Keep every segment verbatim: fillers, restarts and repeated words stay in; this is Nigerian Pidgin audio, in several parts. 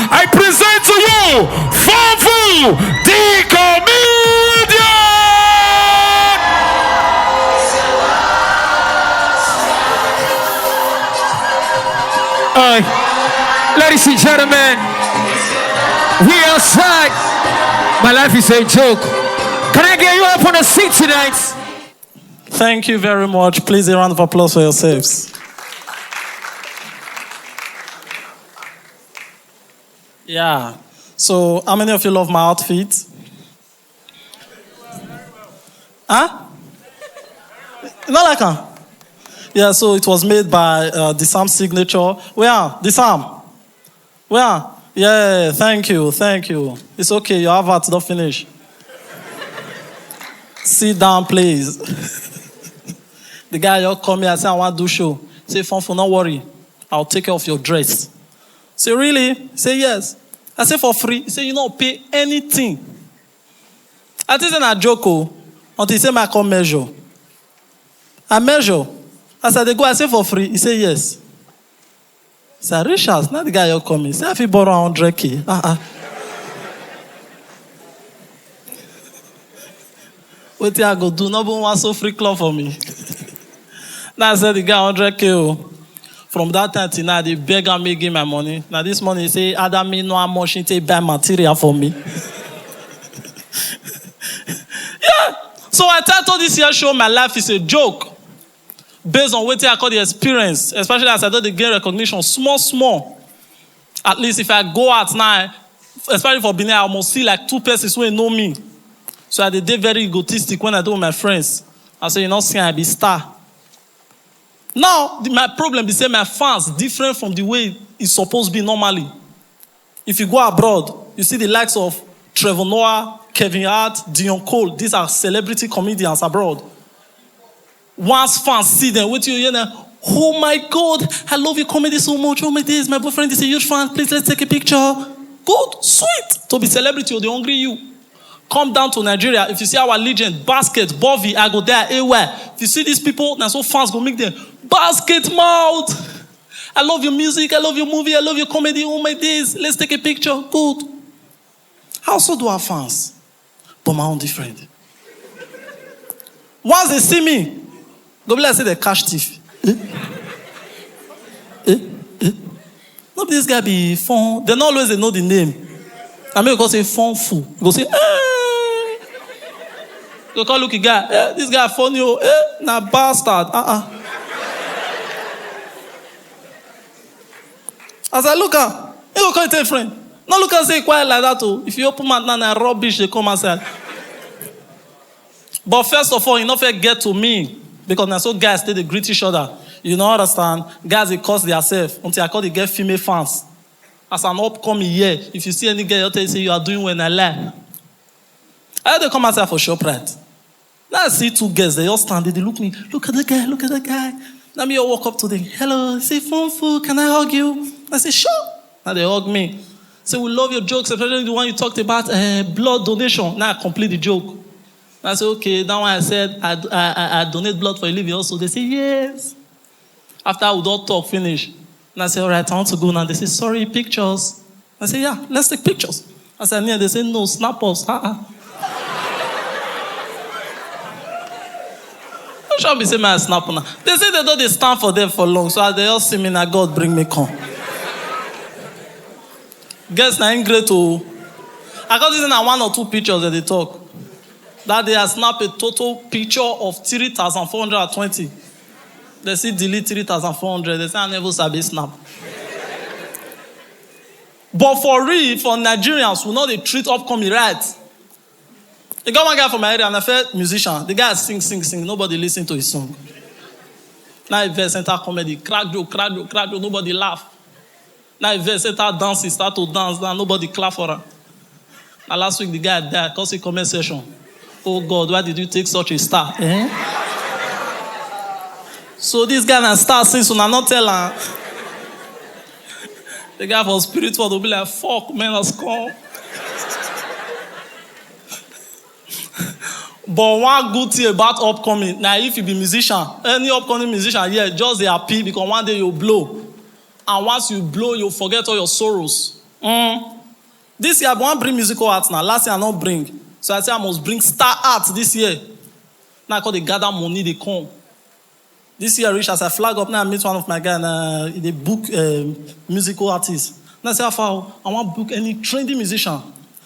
I present to you, Fonfu, the comedian! Aye. Ladies and gentlemen, we outside. My life is a joke. Can I get you up on the seat tonight? Thank you very much. Please, a round of applause for yourselves. Yeah. So, how many of you love my outfit? Huh? You not like her? Yeah, so it was made by uh, the Sam Signature. Where? The Sam. Where? Yeah, thank you, thank you. It's okay, your advert not finish. Sit down, please. The guy just come here, say, "I want to do show." Say, "Fonfu, not worry. I'll take care of your dress." Say, "Really?" Say, "Yes." I say, "For free?" He say, "You not pay anything." I think say na joke o, until he say, "My come measure." I measure. As I dey go, I say, "For free?" He say, "Yes." So I reach house. Now the guy just come in. Say, "I fit borrow one hundred K." Ah, ah. Wetin I go do? No one so free club for me. Now I say the guy hundred K o. From that time till now, I dey beg am make give my money. Now this money, he say, "Other me know how much he take buy material for me." Yeah. So I title this year show, "My Life is a Joke." Based on wetin I call the experience, especially as I don dey gain recognition small, small. At least if I go out now, especially for Benin, I almost see like two persons wey know me. So I dey dey very egotistic when I dey with my friends. I say, "You know, see, I be star." Now, the, my problem be say my fans different from the way e suppose be normally. If you go abroad, you see the likes of Trevor Noah, Kevin Hart, Dion Cole. These are celebrity comedians abroad. Once fans see them, wetin you hear now? "Oh my God, I love your comedy so much. Oh my days, my boyfriend is a huge fan. Please, let's take a picture." Good, sweet. To be celebrity, or they hungry you. Come down to Nigeria. If you see our legend, Basket, Bovi, I go there, A Y. If you see these people, now so fans go make them. "Basket mouth. I love your music. I love your movie. I love your comedy. Oh my days. Let's take a picture." Good. I also do have fans, but my own different. Once they see me, go be like say they catch thief. Eh? Eh? Eh? No be this guy be fun. They not always they know the name. I mean, go say fun fool. Go say, "Eh." Go call look a guy. "Eh, this guy funny. Oh, eh, na bastard." Uh-uh. As I look at, he go call it friend. No look and say quiet like that. Oh, if you open mouth now, na rubbish they come outside. But first of all, you no fit get to me because na so guys take dey greet each other. You no understand? Guys dey curse theirself until I call the girl female fans. As an upcoming year, if you see any girl, you tell you say you are doing well, na lie. I dey come outside for ShopRite. Now I see two girls, they all stand, they look me. "Look at the guy, look at the guy." Now me, I walk up to them. "Hello," I say, "Fun Fu, can I hug you?" I say, "Sure." Now they hug me. Say, "We love your jokes, especially the one you talked about uh, blood donation." Now I complete the joke. I say, "Okay, that one I said, I, I, I donate blood for a living also." They say, "Yes." After we don't talk finish, and I say, "All right, I want to go now." They say, "Sorry, pictures." I say, "Yeah, let's take pictures." As I near, they say, "No, snap us." Uh-uh. No sure be say my snap now. They say they don't they stand for them for long, so as they all see me now, God bring me come. Guess na him great o. I got this in one or two pictures that they talk. That day I snap a total picture of three thousand four hundred and twenty. They see delete three thousand four hundred. They say I never sabi snap. But for real, for Nigerians, we know they treat upcoming right. E got one guy from my area, and I felt musician. The guy sing, sing, sing. Nobody listen to his song. Now he verse enter comedy, crack joke, crack joke, crack joke. Nobody laugh. Now he verse enter dancing, start to dance. Now nobody clap for him. Now last week the guy die. Come see comment section. "Oh God, why did you take such a star?" Eh? So this guy na star since una not tell am. The guy for spirit world will be like, "Fuck, man, has come." But one good thing about upcoming, now if you be musician, any upcoming musician, yeah, just they happy because one day you blow. And once you blow, you forget all your sorrows. Mm. This year, I wan bring musical art now. Last year, I no bring. So I say I must bring star art this year. Now I call the gather money, they come. This year reach, as I flag up, now I meet one of my guy, and uh, they book um, musical artists. Now I say, "How far? I want book any trending musician."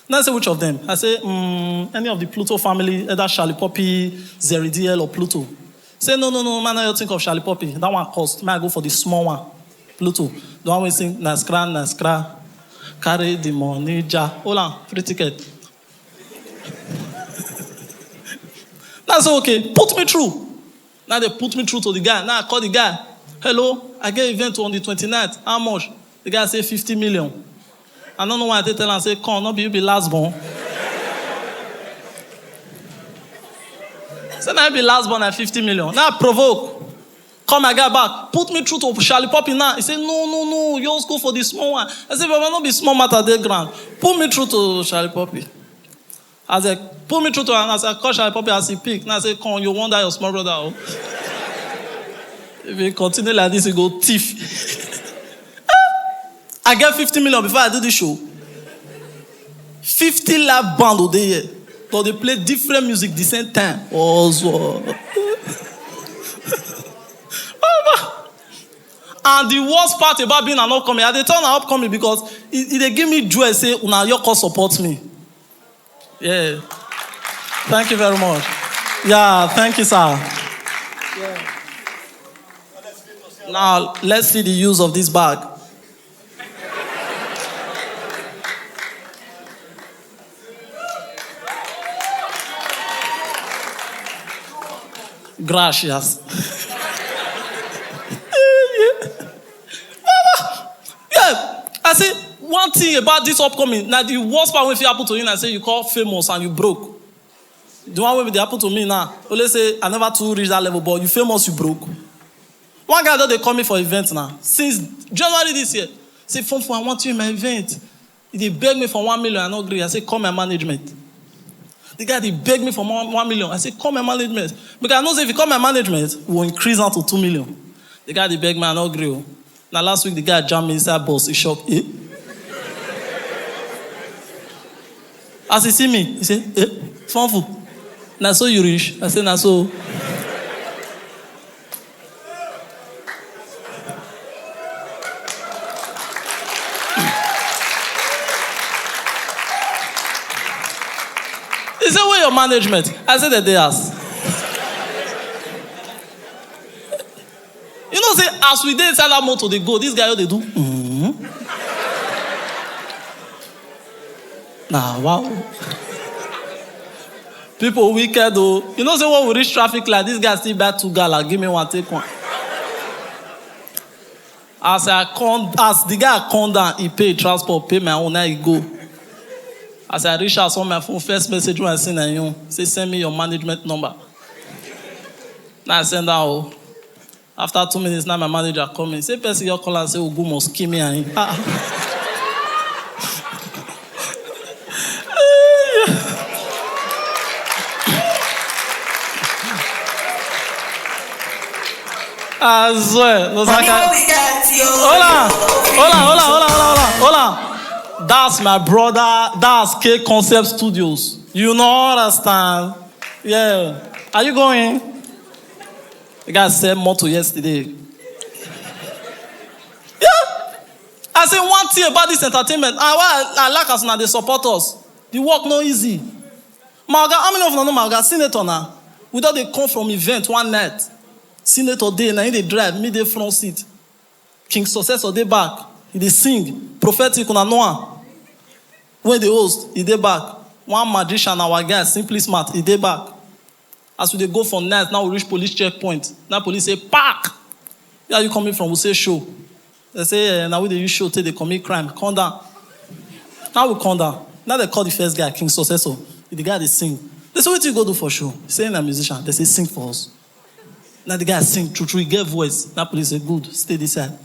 Now I say, "Which of them?" I say, mm, "Any of the Pluto family, either Charlie Poppy, Zeri D L or Pluto." Say, "No, no, no, man, I don't think of Charlie Poppy. That one cost. Man, I go for the small one, Pluto. The one we sing, na scra, na scra, carry the money, ja. Hold on, free ticket." That's okay. Put me through. Now they put me through to the guy. Now I call the guy. "Hello, I get event on the twenty-ninth. How much?" The guy say, "fifty million." I don't know why I dey tell am say, "Come, no be you be last born." Say, "Na I be last born at fifty million." Now I provoke. Call my guy back. "Put me through to Charlie Poppy now." He say, "No, no, no. You just go for the small one." I say, "Baba, no be small matter dey ground. Put me through to Charlie Poppy." As I put me through to am, as I call Charlie Poppy, as he pick, now I say, "Come, you wonder your small brother, oh." If you continue like this, you go thief. I get fifty million before I do this show. Fifty live band o dey here. But they play different music the same time. Also. And the worst part about being an upcoming, I dey turn an upcoming because it, it dey give me joy say una your call support me. Yeah. Thank you very much. Yeah, thank you, sir. Now, let's see the use of this bag. Gracias. Yeah, I say one thing about this upcoming. Now the worst part wey fit happen to you na say you call famous and you broke. The one wey dey happen to me now, only say I never too reach that level, but you famous, you broke. One guy don dey call me for event now since January this year. Say, "Fon Fon, I want you in my event." He dey beg me for one million, I no gree. I say, "Call my management." The guy dey beg me for one, one million. I say, "Call my management." Because I know say if you call my management, we will increase am to two million. The guy dey beg me, I no gree o. Na last week the guy jam me inside bus, he shock. Eh? As he see me, he say, "Eh, Fon Fon, na so you reach?" I say, "Na so." He say, "Where your management?" I say, "They dey house." You know say as we dey inside that motor dey go, this guy just dey do. Mm-hmm. Nah, wow. People wicked o. You know say when we reach traffic light, this guy still buy two gala, give me one, take one. As I come, as the guy come down, he pay transport, pay my own, now he go. As I reach house on my phone, first message when I see na you, say, "Send me your management number." Now I send that o. After two minutes, now my manager come in. Say, "Person you call and say, Ogu must kill me and him." Ah. I swear. No, sir, I can't. Hola, hola, hola, hola, hola, hola, hola. That's my brother. That's K Concept Studios. You know, understand? Yeah. Are you going? The guy said motor yesterday. Yeah. I say one thing about this entertainment. I, why I, I like as una dey support us. The work no easy. My oga, how many of una know my oga? Senator na. We don dey come from event one night. Senator dey, na him dey drive, me dey front seat. King Successor dey back, he dey sing. Prophetic, una know am. Wey dey host, he dey back. One magician, our guy, Simply Smart, he dey back. As we dey go for night, now we reach police checkpoint. Now police say, "Park!" "Where are you coming from?" We say, "Show." They say, "Eh, now we dey use show take dey commit crime. Come down." Now we come down. Now they call the first guy, King Successor. The guy dey sing. They say, "Wetin you go do for show?" He say, "Na musician." They say, "Sing for us." Now the guy sing true true, he get voice. Now police say, "Good, stay this side."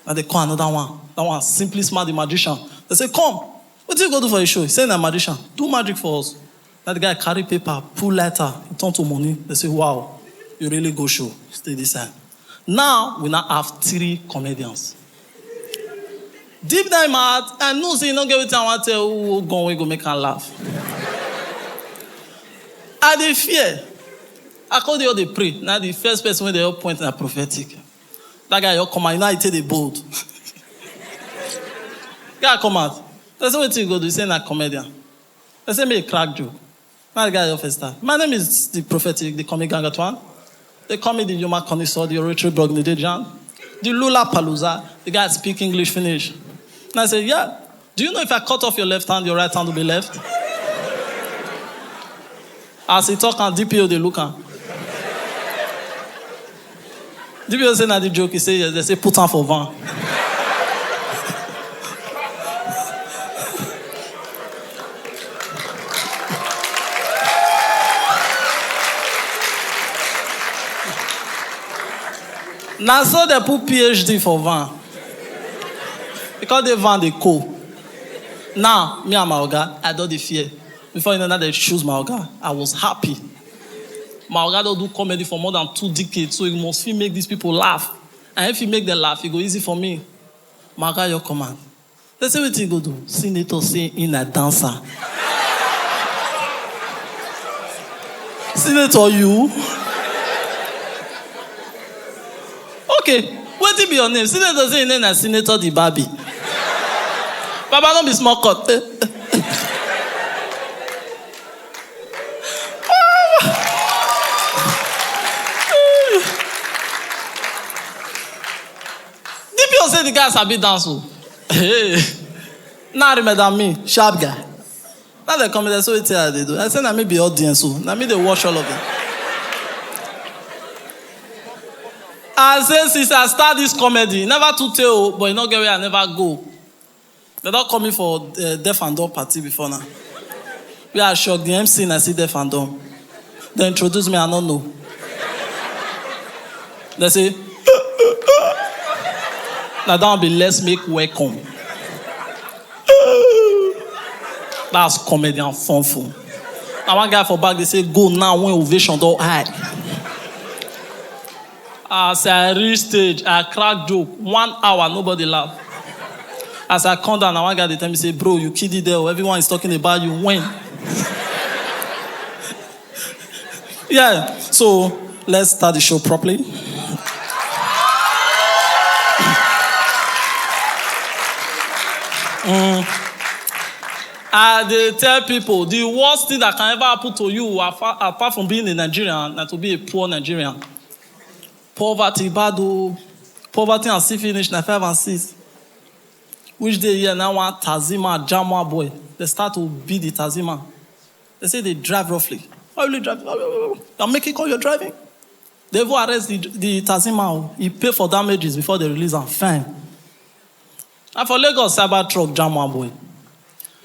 Now they call another one. That one, Simply Smart, the magician. They say, "Come, wetin you go do for the show?" He say, "Na magician. Do magic for us." Now the guy carry paper, pull lighter, he turn to money. They say, "Wow, you really go show. Stay this side." Now we now have three comedians. Deep down in my heart, I know say e no get wetin I wan tell who hold gun wey go make am laugh. I dey fear. I come dey all dey pray. Na the first person wey dey help point na Prophetic. That guy just come out. You know how e take dey bold. Guy come out. I say, "Wetin you go do?" He say na comedian. I say, "Make e crack joke." Now the guy just first start. "My name is the Prophetic, the comic gang at one. They call me the Yuma Connoisseur, the oratory Brogni Dejan, the Lula Palusa." The guy speak English finish. And I say, "Yeah. Do you know if I cut off your left hand, your right hand will be left?" As he talk am, D P O dey look am. D P O say na the joke. He say, "Yes." They say, "Put am for van." Na so they put P H D for van. Because the van dey cold. Now, me and my oga, I don dey fear. Before you know, now they choose my oga. I was happy. My oga don do comedy for more than two decades, so he must fit make these people laugh. And if he make them laugh, e go easy for me. My oga just come out. They say, "Wetin you go do?" Senator say he na dancer. Senator, you? Okay, wetin be your name? Senator say him name na Senator the Barbie. Baba, no be small cut. D P O say the guy sabi dance o. Hey. Now remember me, sharp guy. Now they come, they say, "Wetin I dey do?" I say, "Na me be audience o. Na me dey watch all of them." I say, "Since I start this comedy, e never too tey o, but e no get where I never go." They don call me for uh, deaf and dumb party before now. We are shocked. The M C na see deaf and dumb. They introduce me, I no know. They say, "Na that one be let's make welcome." That's comedian fun fun. Na one guy for back dey say, "Go now when ovation don high." As I reach stage, I crack joke. One hour, nobody laugh. As I come down, na one guy dey tell me say, "Bro, you kill it there o. Everyone is talking about you." When? Yeah, so let's start the show properly. Mm. I dey tell people, the worst thing that can ever happen to you, afa-, apart from being a Nigerian, na to be a poor Nigerian. Poverty bad o. Poverty and see finish na five and six. Which day here now, one taxi man jam one boy. They start to beat the taxi man. They say they drive roughly. "How you drive? You are making call, you're driving." They even arrest the, the taxi man o. He pay for damages before they release am. Fine. And for Lagos, cyber truck jam one boy.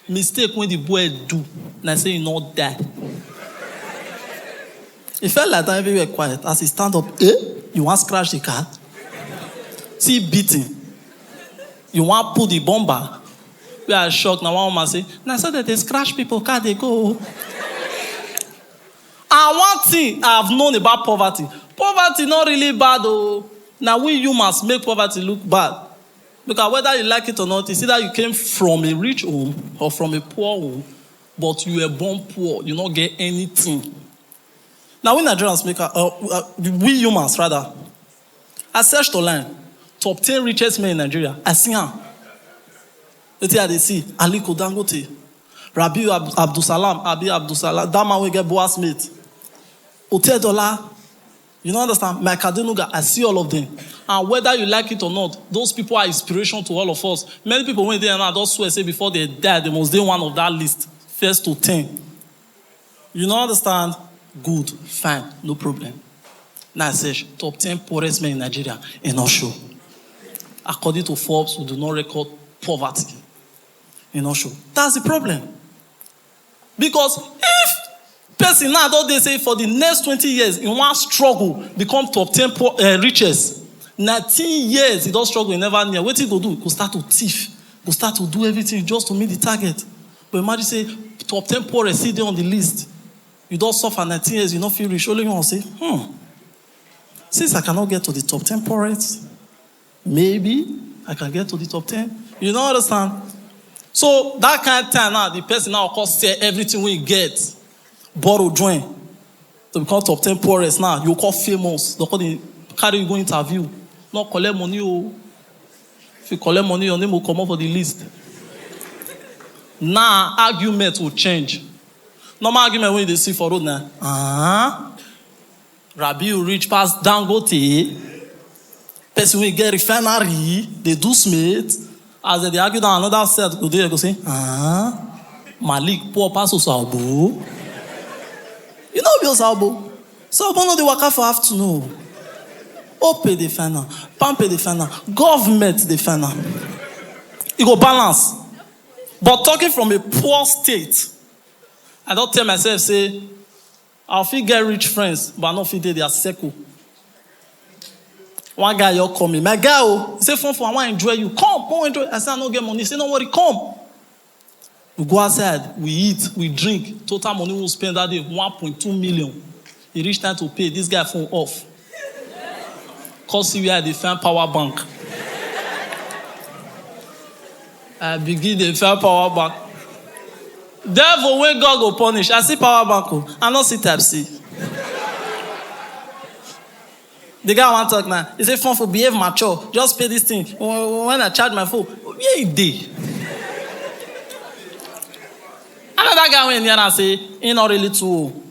Mistake when the boy do, na say he no die. He felt like that, everywhere quiet. As he stand up, "Eh? You want scratch the car?" See beating. "You want put the bumper?" We are shocked. Now one woman say, "Na so that they scratch people car they go." And one thing I've known about poverty, poverty not really bad o. Now we humans make poverty look bad. Because whether you like it or not, it's either you came from a rich home or from a poor home, but you were born poor, you not get anything. Now we Nigerians make, uh, uh, we humans rather, I searched online, top ten richest men in Nigeria. I see am. Wetin I dey see? Aliko Dangote, Rabiu Ab-, Abdulsalam, Abi Abdulsalam, that man wey get Boaz Smith, Otedola. You know, understand? Mike Adenuga, I see all of them. And whether you like it or not, those people are inspiration to all of us. Many people when they are now, just swear say before they die, they must dey one of that list, first to ten. You know, understand? Good, fine, no problem. Now I say top ten poorest men in Nigeria, e no show. According to Forbes, we do not record poverty. E no show. That's the problem. Because if person now don dey say for the next twenty years, he wan struggle, become top ten poor, uh, richest. Nineteen years, he don struggle, he never near. Wetin he go do? He go start to thief. He go start to do everything just to meet the target. But imagine say top ten poorest still dey on the list. You don suffer nineteen years, you no fit reach. Only one say, "Hmm, since I cannot get to the top ten poorest, maybe I can get to the top ten." You know understand? So that kind of time now, the person now come sell everything wey e get, borrow join to become top ten poorest now. You come famous. They come dey carry you go interview. No collect money o. If you collect money, your name go comot for the list. Now argument will change. Normal argument wey you dey see for road na, ah, Rabiu rich pass Dangote. Person wey get refinery dey do smith. As dem dey argue down, another set go dey go say, ah, Malik poor pass Osawbo. You know be Osawbo. Osawbo no dey waka for afternoon. Opay dey find am, Palmpay dey find am, government dey find am. E go balance. But talking from a poor state, I don tell myself say I fit get rich friends, but I no fit dey their circle. One guy just call me, my guy, oh, he say, Fon Fon, I wan enjoy you. Come, come enjoy. I say, I no get money. He say, no worry, come. We go outside, we eat, we drink. Total money we spend that day, one point two million. E reach time to pay, this guy phone off. Come see where I dey find power bank. I begin dey find power bank. Devil wey God go punish, I see power bank o, I no see type C. The guy wan talk now. He say, Fon Fon, behave mature. Just pay this thing. When I charge my phone, where e dey? Another guy wey near am say, he no really too old,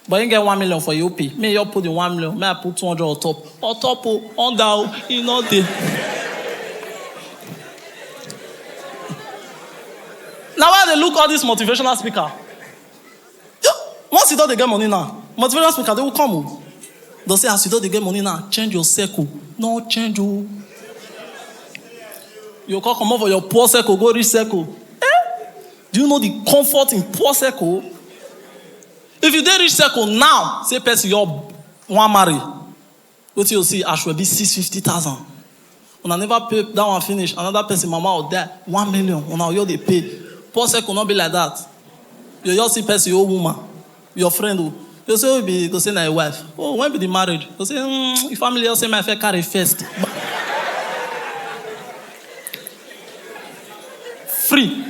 but he get one million for U P. Me, you put the one million. Me, I put two hundred on top. On top o, under o, e no dey. Now why I dey look all this motivational speaker? Yo, once you don dey get money now, motivational speaker dey come o. Dem say as you don dey get money now, change your circle. No change o. You come comot for your poor circle, go rich circle. Eh? Do you know the comfort in poor circle? If you dey rich circle now, say person you wan marry, wetin you see, Ashwebi six fifty thousand. Una never pay that one finish, another person mama go die, one million. Una go just dey pay. Poor circle no be like that. You just see person, old woman, your friend o. You say, who be? Go say na your wife. Oh, when be the marriage? Go say, mm, your family just say my fair carry first. Free.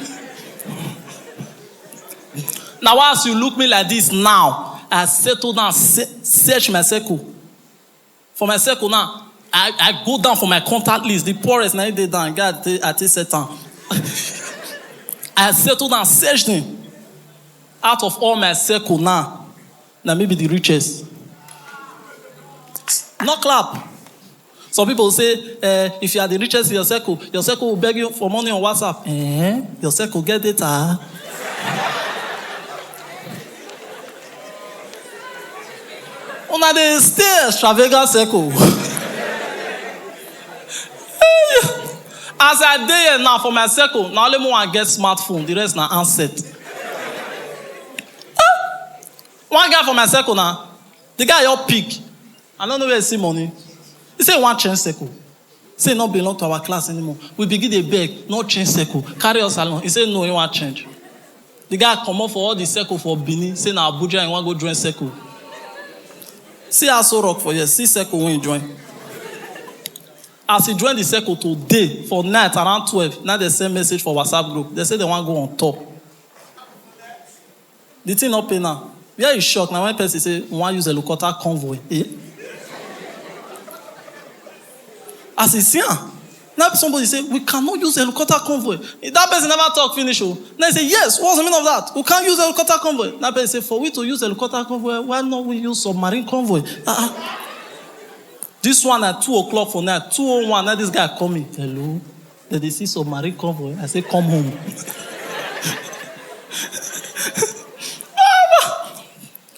Now as you look me like this now, I settle down, se- search my circle. For my circle now, I, I go down for my contact list. The poorest na im dey down. God, I take set am. I settle down, search them. Out of all my circle now, na me be the richest. No clap. Some people say, eh, if you are the richest in your circle, your circle will beg you for money on WhatsApp. Eh? Your circle get data? Una dey stay extravagant circle. As I dey here now for my circle, na only me wan get smartphone, the rest na handset. One guy for my circle now, the guy just pick. I no know where he see money. He say he wan change circle. Say he no belong to our class anymore. We begin dey beg, no change circle. Carry us along. He say no, he wan change. The guy comot for all the circle for Benin, say na Abuja he wan go join circle. See Aso Rock for here, see circle wey he join. As he join the circle today, for night around twelve, now dem send message for WhatsApp group. Dem say dem wan go on tour. The thing no pay now. Where e shock na when person say, we wan use helicopter convoy. Eh? As e see am, now somebody say, we cannot use helicopter convoy. That person never talk finish o. Now he say, yes, what's the meaning of that? We can't use helicopter convoy. That person say, for we to use helicopter convoy, why not we use submarine convoy? Ah, ah. This one at two o'clock for night, two oh one, now this guy call me. Hello? Dem dey see submarine convoy. I say, come home.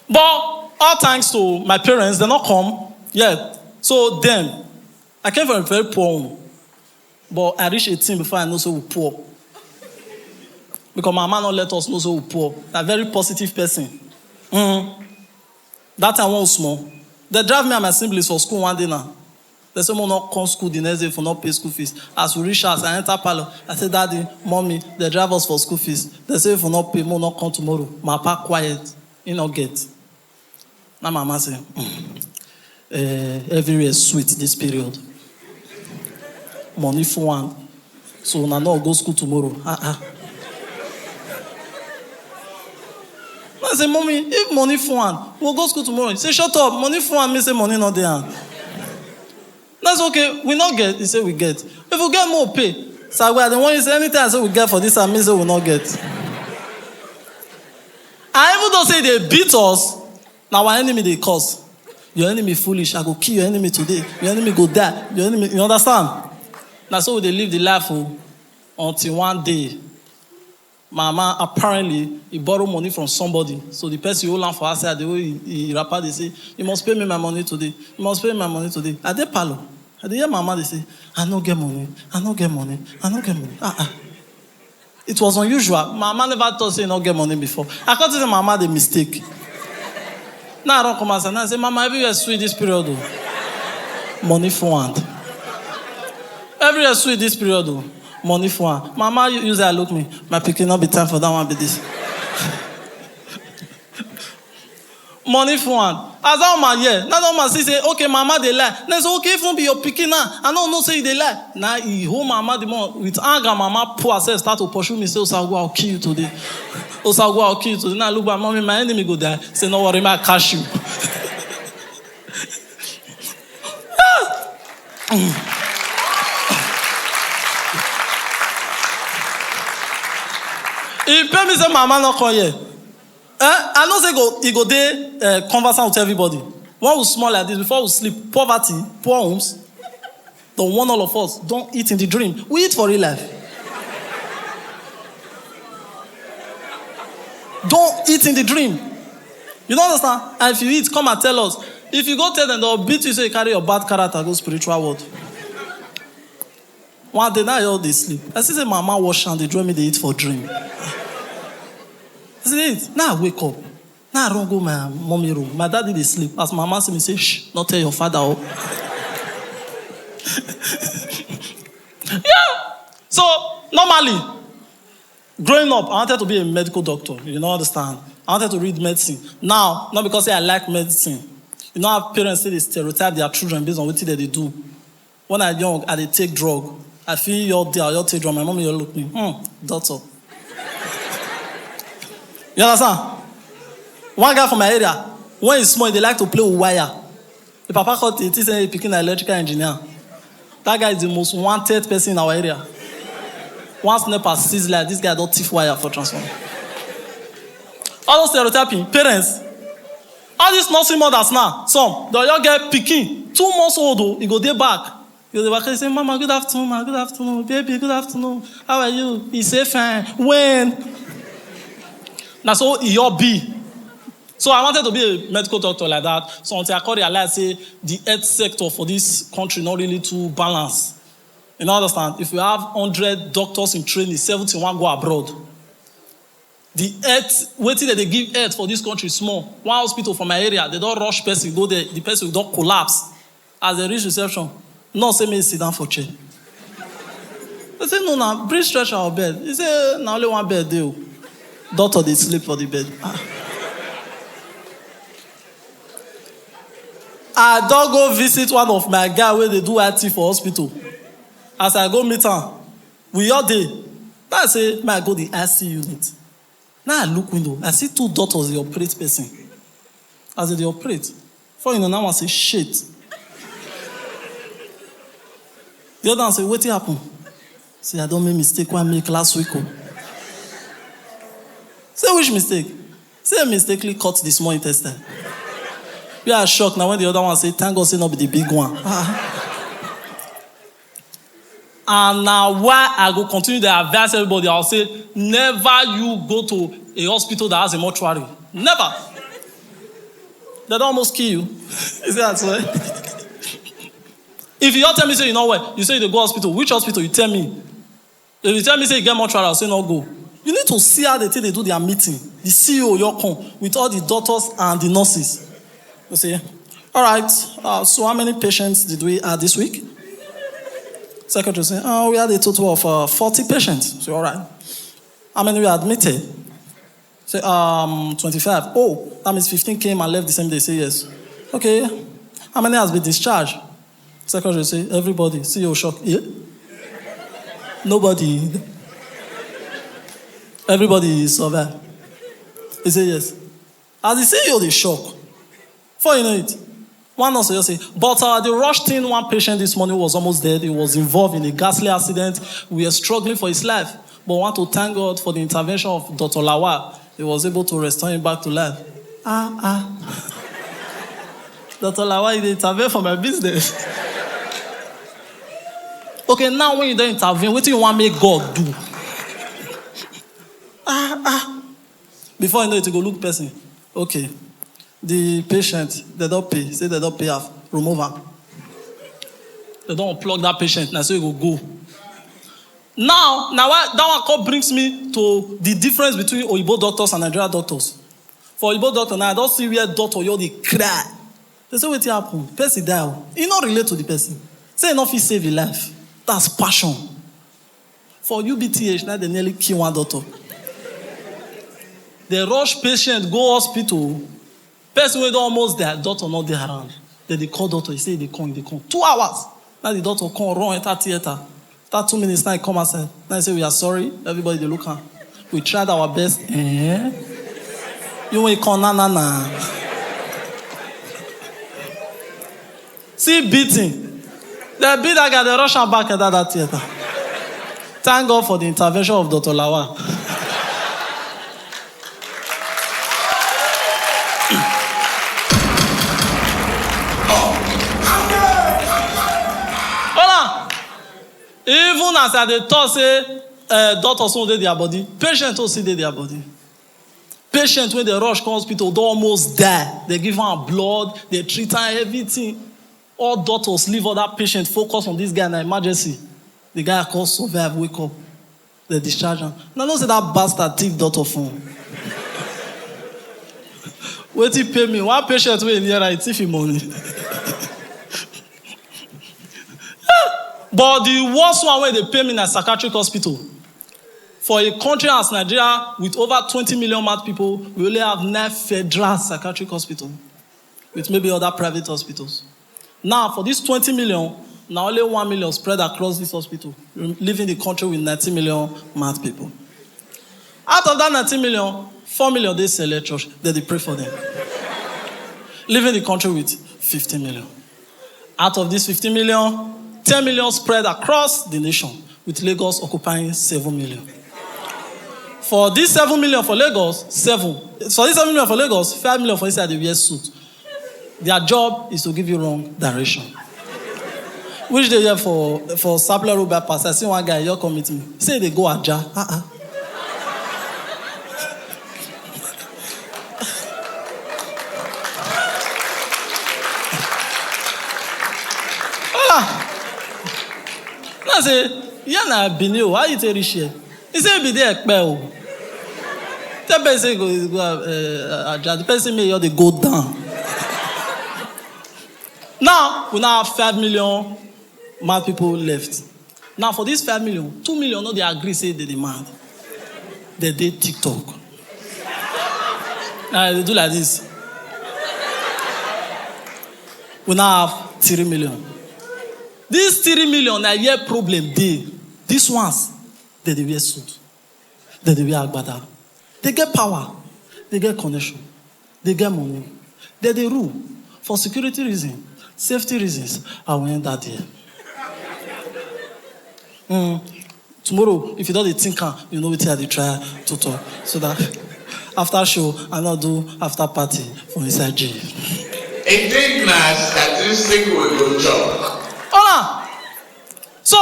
But all thanks to my parents, dem no come. Yeah. So then, I came from a very poor home. But I reach eighteen before I know say we poor. Because my mama no let us know say we poor. Na very positive person. Mm. That time when we small, dem drive me and my siblings for school one day now. Dem say make we no come school the next day if we no pay school fees. As we reach house, I enter parlour. I say, daddy, mommy, dem drive us for school fees. Dem say if we no pay, make we no come tomorrow. My papa quiet. He no get. Now my mama say, mm, eh, everywhere sweet this period. Money full am. So una no go school tomorrow. Ah, ah. I say, "Mommy, if money full hand, we'll go school tomorrow." He say, "Shut up, money full hand mean say money no dey hand." That's okay, we not get. He say, "We get. If we get more pay." So I, I don't want you say anything I say we get for this, I mean say we not get. And even though say they beat us, now our enemy they cause. "Your enemy foolish, I go kill your enemy today. Your enemy go die. Your enemy," you understand? Now so they live the life, oh, until one day, mama apparently he borrow money from somebody. So the person hold am for outside, the way he, he wrapper, they say, "You must pay me my money today. You must pay me my money today." I dey parlor. I dey hear mama, they say, "I no get money. I no get money. I no get money." Ah, ah. It was unusual. Mama never thought say he no get money before. I come to say mama the mistake. Now I don't come outside. Now I say, "Mama, everywhere sweet this period, oh." Money for hand. "Everywhere sweet this period, oh." Money for hand. Mama, you use that look me. "My pikin, not be time for that one be this." Money for hand. As that woman here, now that woman see say, "Okay, mama, they lie." Then say, "Okay, if not be your pikin now, I don't know say they lie." Now he hold mama the more with anger. Mama pull herself, start to pursue me. Say, "Osagwa, I'll kill you today. Osagwa, I'll kill you today." Now look back, "Mommy, my enemy go die." Say, "No worry, ma, catch you." He pay me say mama no come here. Eh? I know say go, he go dey, eh, conversant with everybody. When we small like this, before we sleep, poverty, poor homes, the one all of us don't eat in the dream. We eat for real life. Don't eat in the dream. You don't understand? And if you eat, come and tell us. If you go tell them, they'll beat you, so you carry your bad character, go spiritual world. One day now, you all dey sleep. I see say mama wash and they draw me, they eat for dream. I say, "Hey, now I wake up. Now I run go my mommy room. My daddy dey sleep." As mama see me, say, "Shh, not tell your father, oh." Yeah. So normally, growing up, I wanted to be a medical doctor. You know, understand? I wanted to read medicine. Now, not because say I like medicine. You know how parents say they stereotype their children based on what they do. When I young, I dey take drug. I feel your day, your take drug. My mommy, you look me. Hmm, doctor. You understand? One guy from my area, when he's small, they like to play with wire. The papa called it, he said, "He picking an electrical engineer." That guy is the most wanted person in our area. Once NEPA sees like this guy don't thief wire for transformer. All those stereotyping, parents. All these nursing mothers now, some, they all get pikin, two months old, oh, he go dey back. You go dey back, you say, "Mama, good afternoon, ma, good afternoon, baby, good afternoon. How are you?" He say, "Fine." When? Now so he all be. So I wanted to be a medical doctor like that. So until I come realize say the health sector for this country not really too balanced. You know, understand? If we have hundred doctors in training, seventy-one go abroad. The health, wetin dem dey give health for this country small. One hospital for my area, they don't rush person go there, the person don collapse. As they reach reception, nurse say make he sit down for chair. They say, "No, na bring stretcher or bed." He say, "Na only one bed dey o." Doctor dey sleep for the bed. Ah. I don go visit one of my guy wey dey do I T for hospital. As I go meet am, we all dey. Now I say, make I go the I C unit. Now I look window, I see two doctors dey operate person. As they dey operate, before you know, now I say, "Shit." The other one say, "Wetin happen?" Say, "I don make mistake wey I make last week o." Say, "Which mistake?" Say, "I mistakenly cut the small intestine." We are shocked now when the other one say, "Thank God say no be the big one." Ah. And now why I go continue to advise everybody, I'll say, never you go to a hospital that has a mortuary. Never. They don't almost kill you. Is that right? If you all tell me say you know where, you say you dey go hospital. Which hospital? You tell me. If you tell me say you get mortuary, I'll say no go. You need to see how they take they do their meeting. The C E O, your con, with all the doctors and the nurses. You say, "All right, uh, so how many patients did we add this week?" Secretary say, "Oh, we had a total of, uh, forty patients." Say, "All right. How many were admitted?" Say, "Um, twenty-five." "Oh, that means fifteen came and left the same day." Say, "Yes." "Okay. How many has been discharged?" Secretary say, "Everybody." C E O shock. "Yeah." Nobody. Everybody survive. He say yes. As he say, you dey shock. Before you know it, one nurse just say, "But uh, the rush thing, one patient this morning was almost dead. He was involved in a ghastly accident. We are struggling for his life. But want to thank God for the intervention of Doctor Lawal. He was able to restore him back to life." Ah, ah. Doctor Lawal, you dey intervene for my business. Okay, now when you don intervene, wetin you wan make God do? Ah, ah. Before you know it, you go look person. Okay. The patient, they don pay. Say they don pay half. Remove am. They don plug that patient. Na so you go go. Now, now why that one come brings me to the difference between Oyibo doctors and Nigerian doctors. For Oyibo doctor, now I don see where doctor yo dey cry. They say, "Wetin happen? Person die o." E no relate to the person. Say e no fit save him life. That's passion. For U B T H, now they nearly kill one doctor. They rush patient go hospital. Person wey don almost die, doctor no dey around. Then they call doctor, he say they come, they come. Two hours. Now the doctor come run enter theater. After two minutes, now he come outside. Now he say, "We are sorry." Everybody dey look am. "We tried our best." Eh? You wey come na na na. See beating. They beat that guy, they rush am back enter that theater. Thank God for the intervention of Doctor Lawal. Hold on. Even as I dey talk say, uh, doctors own dey their body, patients own still dey their body. Patient wey dey rush come hospital don almost die. They give am blood, they treat am, everything. All doctors leave other patient, focus on this guy, na emergency. The guy come survive, wake up. They discharge am. Una know say that bastard thief doctor phone. Wetin pay me? One patient wey near am, he thief him money. But the worst one wey dey pay me na psychiatric hospital. For a country as Nigeria with over twenty million mad people, we only have nine federal psychiatric hospital with maybe other private hospitals. Now, for these twenty million, na only one million spread across this hospital, leaving the country with nineteen million mad people. Out of that nineteen million, four million dey select church, they dey pray for them. Leaving the country with fifteen million. Out of this fifteen million, ten million spread across the nation, with Lagos occupying seven million. For this seven million for Lagos, seven. For this seven million for Lagos, five million for inside dey wear suit. Their job is to give you wrong direction. Which day here for, for Sapler Road bypass, I see one guy, he come meet me. Say they go Aja. Uh-uh. Ah! Na say, "Yeah, na Benin o, how you take reach here?" He say, "Be there, Ekpe o." Tell person go, go, uh, Aja, the person may you dey go down. Now, we now have five million mad people left. Now, for these five million, two million no dey agree say they dey mad. They dey TikTok. Now, they do like this. We now have three million. These three million, na here problem dey. These ones, they dey wear suit. They dey wear agbada. They get power. They get connection. They get money. They dey rule. For security reason, safety reasons, I will end that there. Mm. Tomorrow, if you don dey think am, you know wetin I dey try to talk. So that after show, I no do after party for inside jail. Indeed, na statistic we go chop. Hola! So,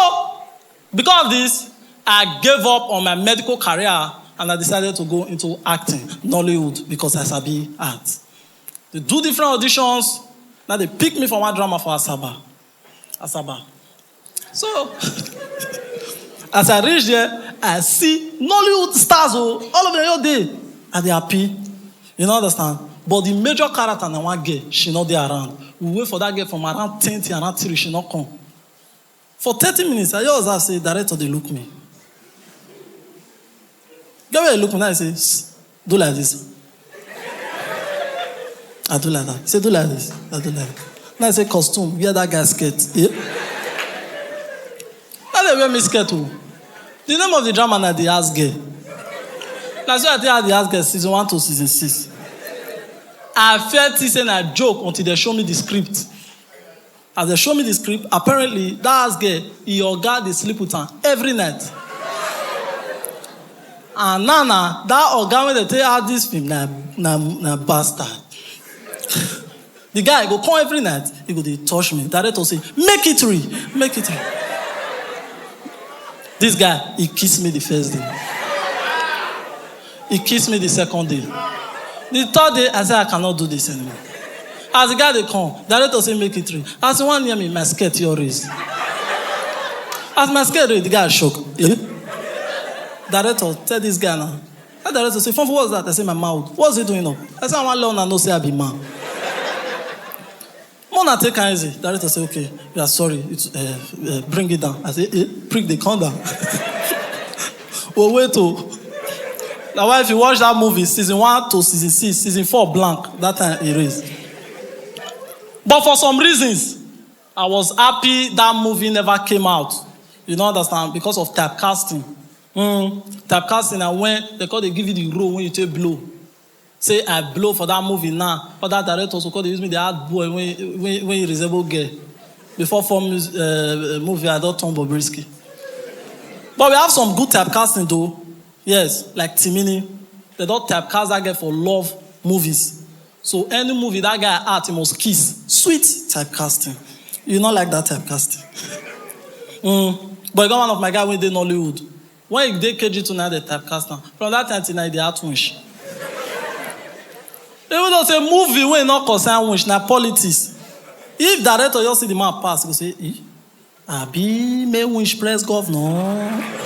because of this, I gave up on my medical career and I decided to go into acting, Nollywood, because I sabi act. They do different auditions. Now they pick me for one drama for Asaba. Asaba. So, as I reach there, I see Nollywood stars, oh, all of them all day. And they happy. You know, understand? But the major character na one girl, she not there around. We wait for that girl from around ten till around three, she not come. For thirty minutes, I just have say, "Director, they look me." Get where you look me, now I say, "S-, do like this." I do like that. Say, "Do like this." I do like that. Now I say, "Costume, wear that guy's skirt." Yeah. Now they wear me skirt too. The name of the drama na The House Girl. Na so I take ask The House Girl season one to season six. I felt it say na joke until they show me the script. As they show me the script, apparently that house girl, he oga dey sleep with am every night. And now na that oga wey dey take act this film na na na bastard. The guy go come every night, he go dey touch me. Director say, "Make it three, make it three." This guy, he kissed me the first day. He kissed me the second day. The third day, I said, "I cannot do this anymore." As the guy dey come, director say, "Make it three." As he wan near me, my skirt your raise. As my skirt raise, the guy shock. Eh? Director, tell this guy now. That director say, "Fon, what's that?" I say, "My mouth." "What's he doing up?" I say, "I wan let una know say I be man." Mona take am easy. Director say, "Okay, we are sorry. It's, uh, uh, bring it down." I say, "Eh, prick dey come down." Oh, wait, oh. Now, why, if you watch that movie, season one to season six, season four blank, that time erase. But for some reasons, I was happy that movie never came out. You don't understand? Because of typecasting. Mm, typecasting, and when they call, they give you the role when you take blow. Say I blow for that movie now. Other directors will call, they use me the hard boy when, when, when you resemble girl. Before four mus- uh, movie, I don't turn Bobrisky. But we have some good typecasting though. Yes, like Timini. They don't typecast that girl for love movies. So any movie that guy act, he must kiss. Sweet typecasting. You not like that typecasting. Mm. But you got one of my guy when they Nollywood. When you dey K G two now, they typecast am. From that time till now, they act winch. Even though say movie wey not concern winch, na politics. If director just see the man pass, go say, "Eh? Abi make winch press governor?"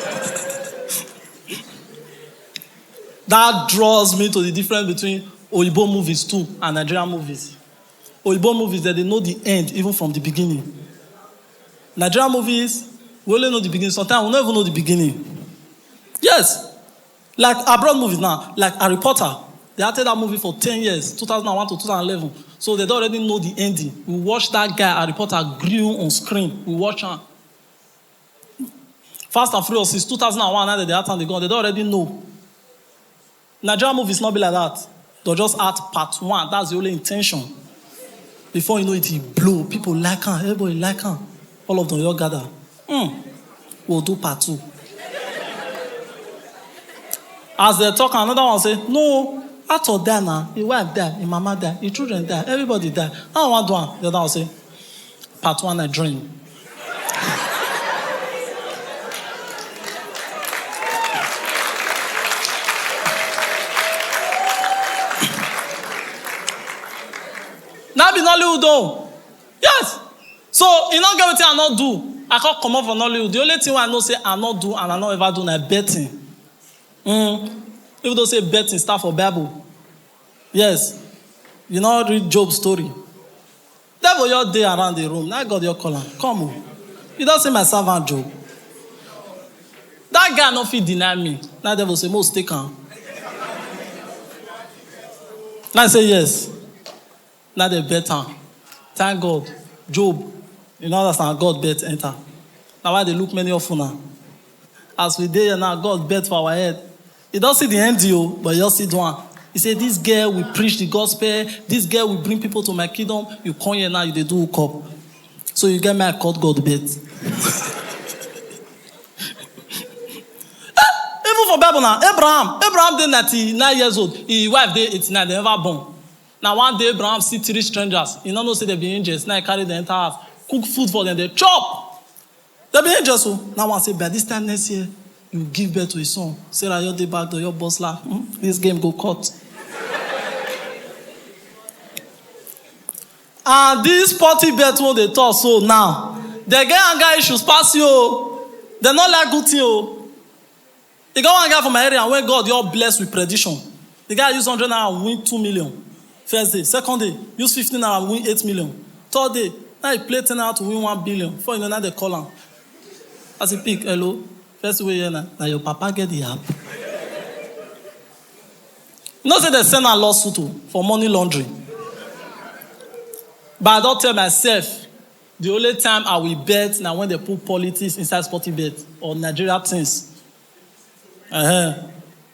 That draws me to the difference between Oyibo movies too and Nigerian movies. Oyibo movies, that they know the end even from the beginning. Nigerian movies, we only know the beginning. Sometimes we don't even know the beginning. Yes. Like abroad movies now, like Harry Potter. They acted that movie for ten years, two thousand one to two thousand eleven. So they don't already know the ending. We watch that guy, Harry Potter, grew on screen. We watch him. Fast and Furious is two thousand one, now that they act and they go, they don't already know. Nigerian movies not be like that. They'll just act part one. That's the only intention. Before you know it, he blow. People like him. Everybody like him. All of them, you all gather. Hmm. We'll do part two. As they talk, another one say, "No, actor die now. His wife die. His mama die. His children die. Everybody die. I want do am." The other one say, "Part one, I dream." Now be Nollywood o. Yes. So, you not get wetin I not do. I can't come up for Nollywood. The only thing I know say I not do and I not ever do na betting. Mm. Even though say betting start for Bible. Yes. You not read Job story. Devil your day around the room. Now God your call am. Come on. You don't see my servant Job. That guy not fit deny me. Now devil say, "Most take am." Now I say, "Yes." Now they bet am. Thank God. Job. You know that's how God bet enter. Now why they look many of una. As we dey here now, God bet for our head. You don't see the end deal, but you just see the one. He said, "This girl will preach the gospel. This girl will bring people to my kingdom." You come here now, you dey do hook up. So you get my cut God bet. Even for Bible now, Abraham, Abraham dey ninety-nine years old, his wife dey eighty-nine, they never born. Now one day Abraham see three strangers. You no know say they be angels. Now he carry them enter house, cook food for them, they chop. They be angels o. Now one say, "By this time next year, you give birth to a son." Sarah, your day back to your boss laugh. Hmm? This game go cut. And this party bet wey dey talk so now, they get anger issues pass you o. They not like good thing o. E get one guy for my area wey God just bless with prediction. The guy use hundred naira and win two million. First day, second day, use fifteen naira and win eight million. Third day, now he play ten naira to win one billion. Before you know, now they call am. As he pick, "Hello, first way here na, na your papa get the app." You know say they send a lawsuit o for money laundering. But I don't tell myself, the only time I will bet na when they put politics inside sporting bet or Nigeria things. Uh-huh.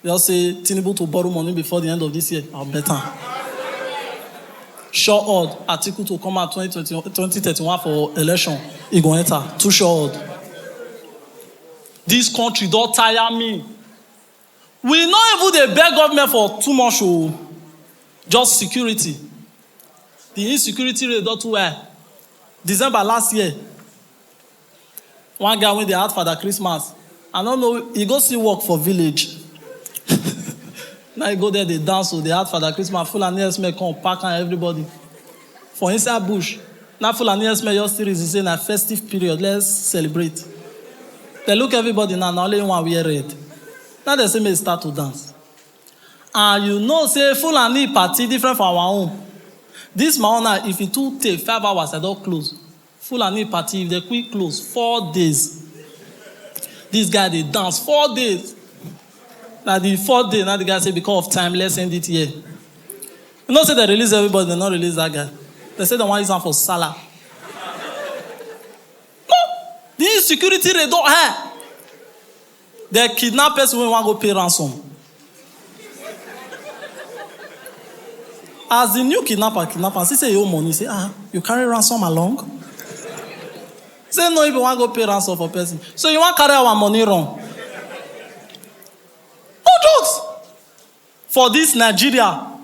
Just say Tinubu to borrow money before the end of this year. I'll bet am. Sure odd, Atiku to come out twenty twenty, twenty thirty-one for election. He go enter. Too sure odd. This country don't tire me. We no even dey beg government for too much o. Just security. The insecurity rate don too high. December last year, one guy wey dey act Father Christmas, I no know, he go see work for village. Now he go there, dey dance o, dey act Father Christmas. Fulani herdsmen come pack am, everybody for inside bush. Now Fulani herdsmen just still reason say na festive period, let's celebrate. They look everybody now, na only one wear red. Now they say make e start to dance. And you know say Fulani party different from our own. This my own now, if e too take five hours, I don close. Fulani party, if they quick close, four days. This guy dey dance four days. Now the fourth day, now the guy say, "Because of time, let's end it here." You know say they release everybody, they not release that guy. They say they want use am for Salah. No, the insecurity rate don high. They kidnap person wey wan go pay ransom. As the new kidnapper kidnap am, see say e owe money, say, "Ah, you carry ransom along?" Say no, if you wan go pay ransom for person, so you wan carry our money run? No jokes. For this Nigeria,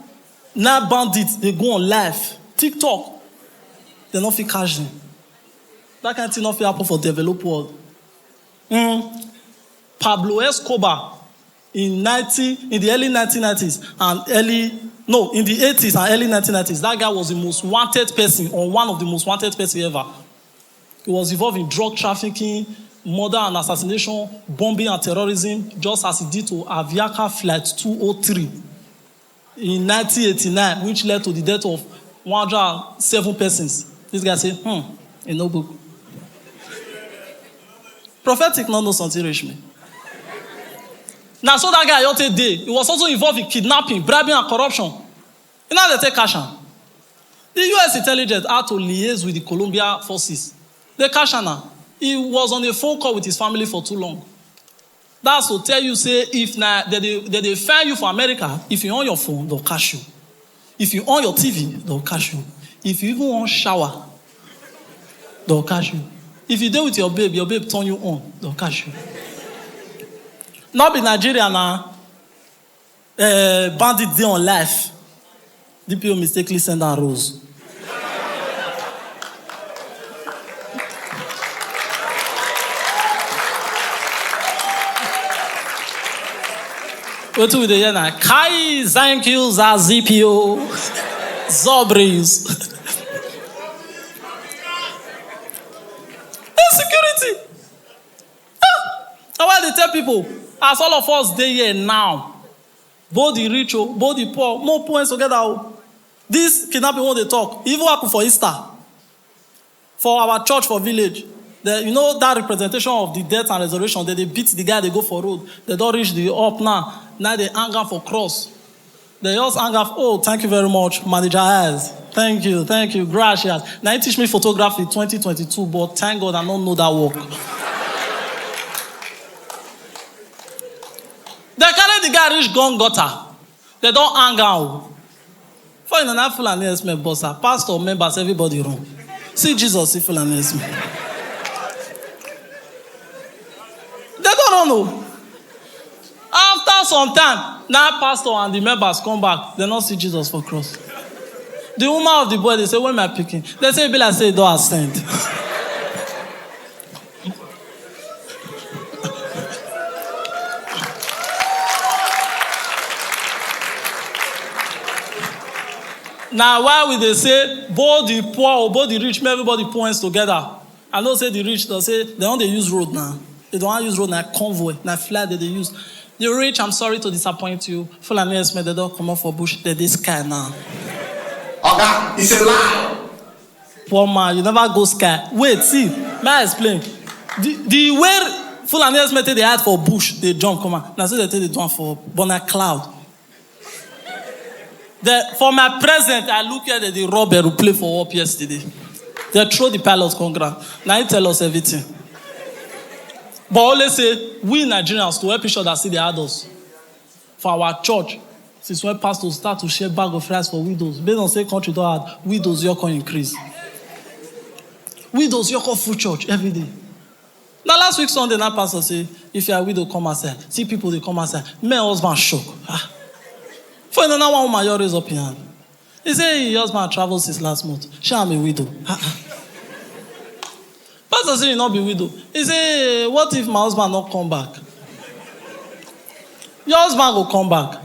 now bandits dey go on live, TikTok, they no fit catch them. That kind thing no fit happen for developed world. Mm. Pablo Escobar in nineteen, in the early nineteen nineties and early, no, in the eighties and early nineteen nineties, that guy was the most wanted person, or one of the most wanted person ever. He was involved in drug trafficking, murder and assassination, bombing and terrorism, just as he did to Aviaca Flight two oh three in nineteen eighty-nine, which led to the death of one hundred seven persons. This guy say, "Hmm, e no good." Prophetic no know something reach me. Now, so that guy, Ayote Day, he was also involved in kidnapping, bribing, and corruption. You know, they take cash am. The U S intelligence had to liaise with the Colombia forces. They cash am now. He was on a phone call with his family for too long. That's to tell you, say, if na they dey, they dey find you for America, if you on your phone, they'll catch you. If you on your T V, they'll catch you. If you even on shower, they'll catch you. If you dey with your babe, your babe turn you on, they'll catch you. Not be Nigeria now. Uh, bandit dey on life. D P O mistakenly send am rose. Wetin we dey hear na, "Kai, thank you, Zazipio." Zobris. Insecurity. Ah! Na why I dey tell people, as all of us dey here now, both the rich o, both the poor, more poor together o. This kidnapping wey dey talk, e even happen for Easter. For our church for village, the, you know that representation of the death and resurrection, they dey beat the guy, they go for road. They don reach the up now. Now they hang am for cross. They just hang am. Oh, thank you very much, Manager Eyes. Thank you, thank you, gracias. Now he teach me photography twenty twenty-two, but thank God I don't know that work. They carry the guy reach Gun Gutter. They don hang am o. For you na Fulani herdsmen boss am, pastor, members, everybody run. See Jesus, see Fulani herdsmen. They don run o. After some time, now pastor and the members come back. They no see Jesus for cross. The woman of the boy, they say, "When my pikin?" They say, "E be like say e don ascend." Now, why we dey say both the poor, both the rich, make everybody put hands together? I know say the rich, they say they don dey use road now. They don use road na convoy, na flight they dey use. The rich, I'm sorry to disappoint you. Fulani herdsmen, they don comot for bush, they dey sky now. Oga, it's a lie. Poor man, you never go sky. Wait, see, may I explain? The, the way Fulani herdsmen take dey hide for bush, they jump come out. Na so they take dey do am for, but na cloud. The, for my present, I look here, they dey rub aeroplane for up yesterday. They throw the pilot come ground. Now he tell us everything. But always say, we Nigerians to help each other see the adults. For our church, since when pastors start to share bag of rice for widows, based on say country don hard, widows your come increase. Widows your come full church every day. Now last week Sunday, that pastor say, if you are widow, come outside. See people they come outside. Men husband shock. Ah. For another one woman, you raise up your hand. He say his husband travel since last month. She am a widow. Ah, ah. Pastor say you not be widow. He say, what if my husband not come back? Your husband go come back.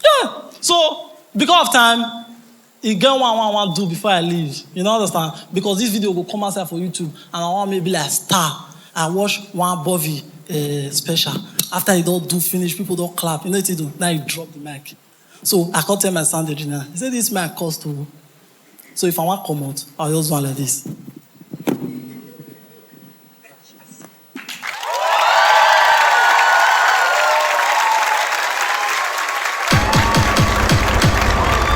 Yeah. So because of time, he get one one one do before I leave. You know understand? Because this video go come outside for YouTube, and I want maybe like star. I watch one Bovi uh, special. After he don't do finish, people don't clap. You know what he do? Now he drop the mic. So I can't tell my sound engineer. He said this mic cost too. So if I want come out, I'll just one like this.